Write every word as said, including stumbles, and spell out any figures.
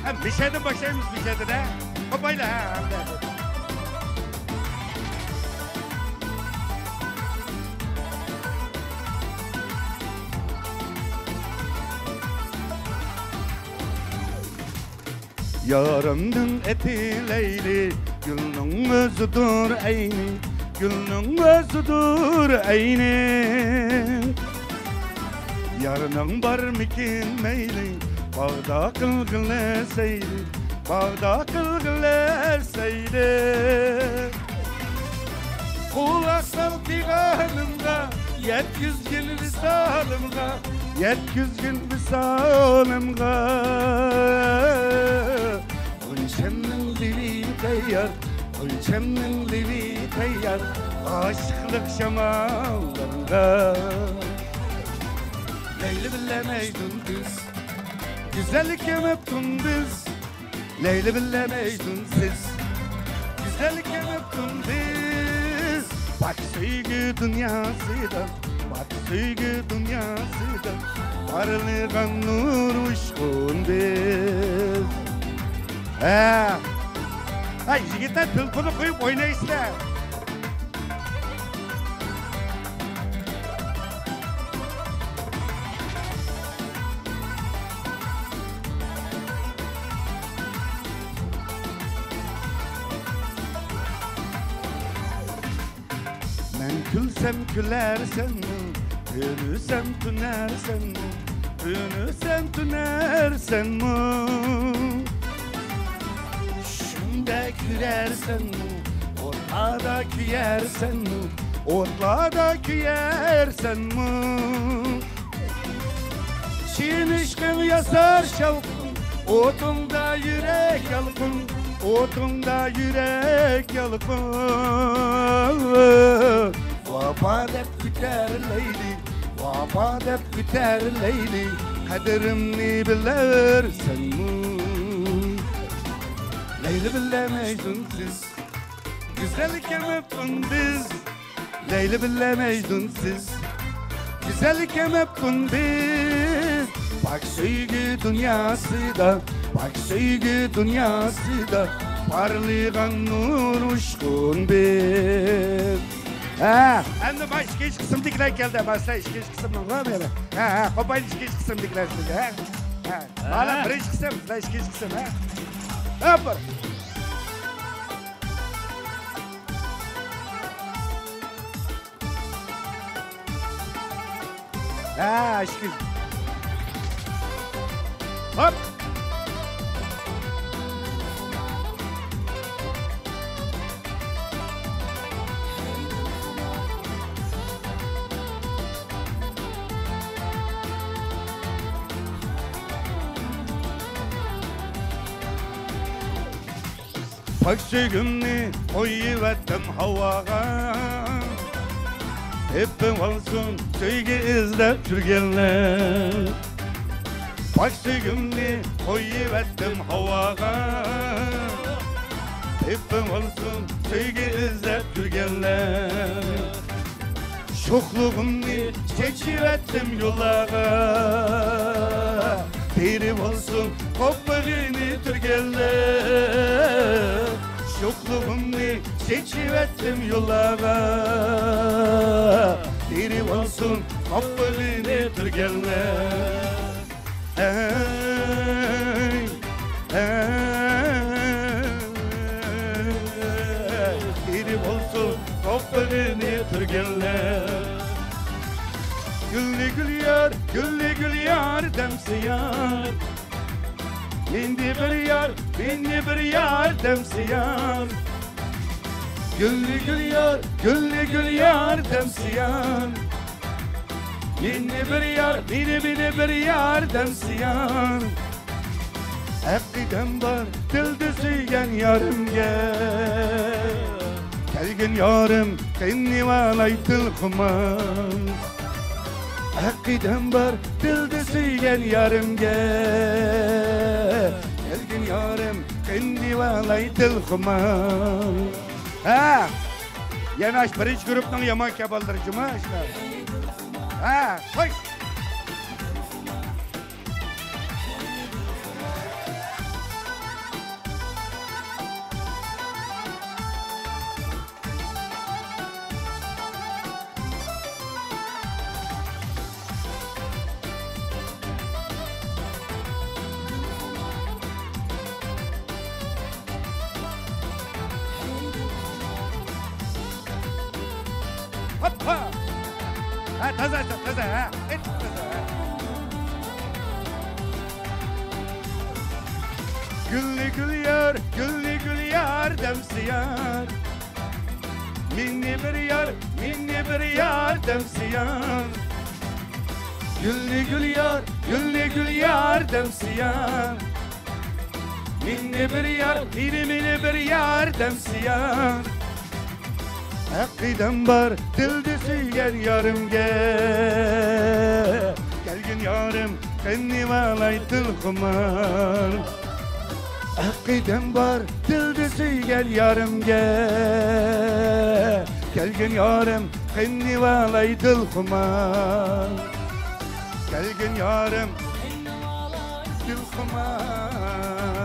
ھە، مىشەدىن باشلايمىز، مىشەدىن، ھە. قوپايلا، ھە، ھە. يارىمنىڭ ئېتى لەيلى، گۈلنىڭ ئۆزىدۇر ئەينى، گۈلنىڭ ئۆزىدۇر ئەينى. يارنىڭ بارمىكىن مەيلى، باغدا قىلغىلى سەيلى، باغدا قىلغىلى سەيلى. قۇلاق سال پىغانىمغا، يەتكۈزگىن ۋىسالىمغا، يەتكۈزگىن ۋىسالىمغا. غۇنچەمنىڭ لېۋى تەييار، غۇنچەمنىڭ لېۋى تەييار، ئاشىقلىق شاماللىرىڭغا. لەيلى بىلەن مەجنۇن بىز، گۈزەللىككە مەپتۇن بىز. لەيلى بىلەن مەجنۇن سىز، گۈزەللىككە مەپتۇن بىز. پاك سۆيگۈ دۇنياسىدا، پاك سۆيگۈ دۇنياسىدا پارلىغان نۇر ئۇچقۇن بىز. ھە. ھە، يىگىتلەر تېلېفوننى قويۇپ ئوينايسىلەر. مەن كۈلسەم كۈلەرسەنمۇ، تۈنىسەم تۈنەرسەنمۇ، تۈنىسەم تۈنەرسەنمۇ؟ چۈشۈمدە كۆرەرسەنمۇ، ئوتلاردا كۆيەرسەنمۇ، ئوتلاردا كۆيەرسەنمۇ؟ چىن ئىشقىڭ ياسار شاۋقۇن، ئوتۇڭدا يۈرەك يالقۇن، ئوتۇڭدا يۈرەك يالقۇن. ۋاپا دەپ ئۆتەر لەيلى، ۋاپا دەپ ئۆتەر لەيلى، قەدرىمنى بىلەرسەنمۇ؟ لەيلى بىلەن مەجنۇن سىز، گۈزەلكەم ئەپسۇن بىز. لەيلى بىلەن مەجنۇن سىز، گۈزەلكەم ئەپسۇن بىز. پاك سۆيگۈ دۇنياسىدا، پاك سۆيگۈ دۇنياسىدا پارلىغان نۇر ئۇچقۇن بىز. ھە، ئەمدى مانا ئىككىنچى قىسىمدىكىلەر كەلدى. مانا سىلەر ئىككىنچى قىسىمنىڭ غۇ مېنى. ھە، ھە، قوپايلى ئىككىنچى قىسىمدىكىلەر سىلەر. ھە، ھە. مانا بىرىنچى قىسىم، سىلەر ئىككىنچى قىسىم، ھە. ھوپپا. ھە، ئىككى يۈز. ھوپ. پاك سۆيگۈمنى قويۇۋەتتىم ھاۋاغا، تېپىۋالسۇن سۆيگۈ ئىزدەپ يۈرگەنلەر. پاك سۆيگۈمنى قويۇۋەتتىم ھاۋاغا، تېپىۋالسۇن سۆيگۈ ئىزدەپ يۈرگەنلەر. شوخلۇقۇمنى چېچىۋەتتىم يوللارغا، تېرىۋالسۇن قوپۇرىنى تۈرگەنلەر. شوخلۇقۇمنى چېچىۋەتتىم يوللارغا، تېرىۋالسۇن قوپۇرىنى تۈرگەنلەر. ئەي، ئەي، ئېرى بولسۇن توپىغىنى تۈرگەنلەر. گۈللى گۈل يار، گۈللى گۈل يار دەمسە يار. مېنى بىر يار، مېنى بىر يار دەمسە يار. گۈللى گۈل يار، گۈللى گۈل يار دەمسە يار. مېنى بىر يار، مېنى، مېنى بىر يار دەمسە يار. ئەقىدەم بار دىلدا سۆيگەن يارىمگە. كەلگىن يارىم، قېنى ئالاي تىلغا ئامان. ئەقىدەم بار دىلدا سۆيگەن يارىمگە. لاي دىلخۇمار. ھە. يەنە ئاش بىرىنچى گۇرۇپنىڭ يامان كەباللىرى جۇما ئاشۇلار. ھە، قوي. ھاپپا! ھە، تازا، تازا، ھە. ئېيتىپ تازا، ھە. گۈللۈ گۈل يار، گۈللۈ گۈل يار دەمسە يار. مېنى بىر يار، مېنى بىر يار دەمسە يار. گۈللۈ گۈل يار، گۈللۈ گۈل يار دەمسە يار. مېنى بىر يار، مېنى، مېنى بىر يار دەمسە يار. ئەقىدەم بار دىلدا سۆيگەن يارىمگە. كەلگىن يارىم، قېنى بالاي دىلخۇمار. ئەقىدەم بار دىلدا سۆيگەن يارىمگە. كەلگىن يارىم، قېنى بالاي دىلخۇمار. كەلگىن يارىم، دىلخۇمار.